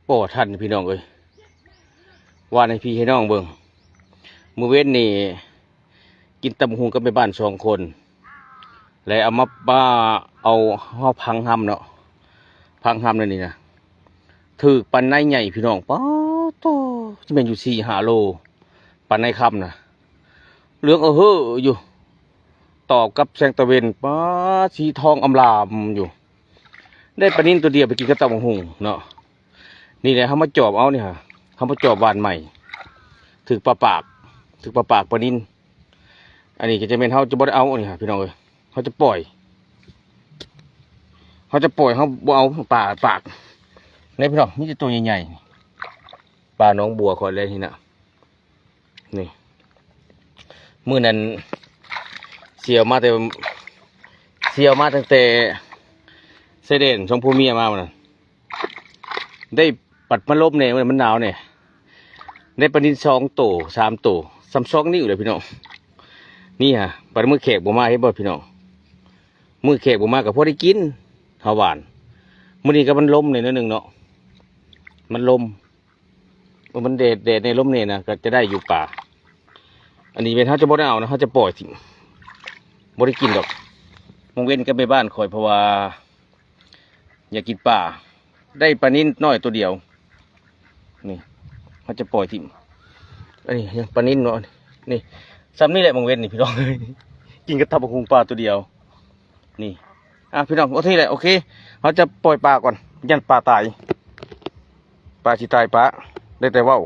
ບໍ່ທັນພີ່ນ້ອງເອີຍ ວ່າໃຫ້ພີ່ໃຫ້ນ້ອງເບິ່ງ ມື້ເວັນນີ້ກິນຕຳບັກຫຸ່ງກັບແມ່ບ້ານສອງຄົນ ແລະເອົາມາ ມາເອົາ ເຮົາພັງຮຳເນາະ ພັງຮຳແນວນີ້ນະ ຖືກປາໄນໃຫຍ່ພີ່ນ້ອງ ປາໂທ້ ຊິແມ່ນຢູ່ສີ່ຫ້າໂລ ປາໄນຄຳນະ ເຫຼືອງອະເຮີຢູ່ ຕອບກັບແສງຕາເວັນ ປາ ສີທອງອຳລາມຢູ່ ໄດ້ປານິນໂຕດຽວໄປກິນກັບຕຳບັກຫຸ່ງເນາະ. ນີ້ແຫຼະ ເຮົາມາຈອບເອົານີ້ຫາ ເຮົາມາຈອບຫວ່ານໃໝ່ ຖືກປາປາກ ຖືກປາປາກປານິນ ອັນນີ້ກໍຈະແມ່ນເຮົາຈະບໍ່ໄດ້ເອົານີ້ຫາ ພີ່ນ້ອງເອີຍ ເຮົາຈະປ່ອຍ ເຮົາຈະປ່ອຍ ເຮົາບໍ່ເອົາປາປາກ ນີ້ພີ່ນ້ອງ ມີແຕ່ໂຕໃຫຍ່ໆ ປາໜອງບົວຂ້ອຍແຫຼະນີ້ນະ ນີ້ ມື້ນັ້ນ ສ່ຽວມາແຕ່ ສ່ຽວມາຕັ້ງແຕ່ຊາຍແດນສອງຜົວເມຍມາມື້ນັ້ນ ໄດ້ ບັດມາລົມແດ່ ມັນໜາວແດ່ ໄດ້ປານິນສອງໂຕ ສາມໂຕ ສ່ຳສອງນິ້ວແຫຼະພີ່ນ້ອງ ນີ້ຫາ ບັດມື້ແຂກບໍ່ມາ ເຫັນບໍ່ພີ່ນ້ອງ ມື້ແຂກບໍ່ມາກໍພໍໄດ້ກິນ ເຮົາຫວ່ານ ມື້ນີ້ກໍມັນລົມແດ່ໜ້ອຍໜຶ່ງເນາະ ມັນລົມ ເອີ ມັນແດດ ແດດແດ່ ລົມແດ່ນະ ກໍຈະໄດ້ຢູ່ປາ ອັນນີ້ແມ່ນເຮົາຈະບໍ່ໄດ້ເອົານະ ເຮົາຈະປ່ອຍຖິ້ມ ບໍ່ໄດ້ກິນດອກ ມາເວັນກັບແມ່ບ້ານຂ້ອຍ ເພາະວ່າຢາກກິນປາ ໄດ້ປານິນນ້ອຍໂຕດຽວ ນີ້ ເຮົາຈະປ່ອຍຖິ້ມ ອັນນີ້ຍັງປານິນເນາະ ນີ້ ສ່ຳນີ້ແຫຼະ ມາເວັນນີ້ພີ່ນ້ອງ ກິນກັບຕຳບັກຫຸ່ງປາໂຕດຽວ ນີ້ ອ່ະ ພີ່ນ້ອງ ໂອເຄແຫຼະ ໂອເຄ ເຮົາຈະປ່ອຍປາກ່ອນ ຢ້ານປາຕາຍ ປາຊິຕາຍປະ ໄດ້ແຕ່ເວົ້າ